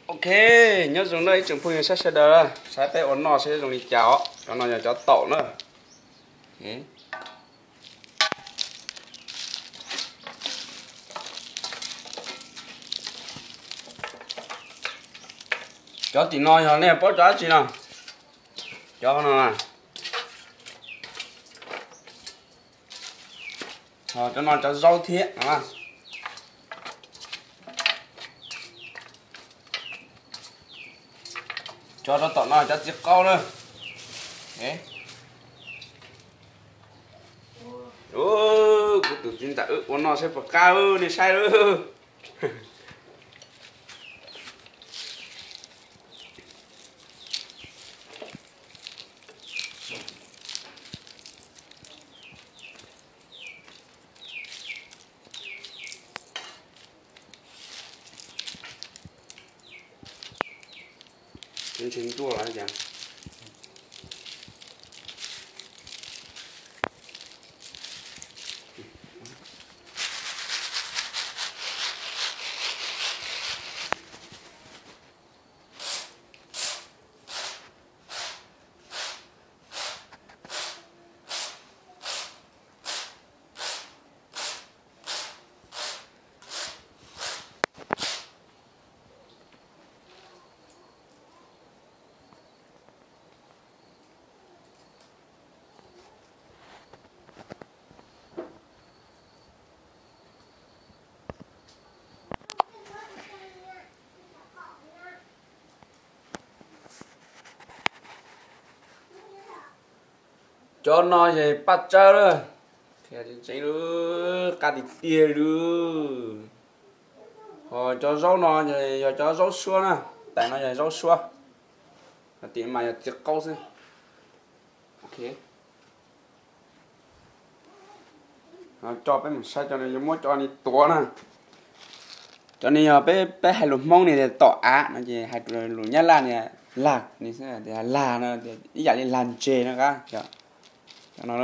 Ok, nyob zoo na ib tsoom phooj ywg sab sawv daws, saib peb ua noj seb zoo li cas os. Cov no yog cov taum na. Cov tim no yog nej paub cov dab tsi no? Cov no, cov no cov zaub thiab. Cov rau tom no cov txiv qaub na. Kuv tus txiv ntxawm wb ua noj saib puas qab, nej saib lauj. Ntshe ntuaj los cas. Cov no ces paj tsawb lawm, qab tiag tiag li. Ho cov zaub no yog cov zaub suab na, tais no yog zaub suab, ho tim mas yog txiv qaub xwb. Coj peb mus saib cov no yuav muab cov ni tuav na. Cov ni yog peb, peb hais lus Hmoob ni tias tom av no ces hais lus Nyab Laj ni lag ni xwb, tias lag no ib yam li lag ntses no qab. Cov no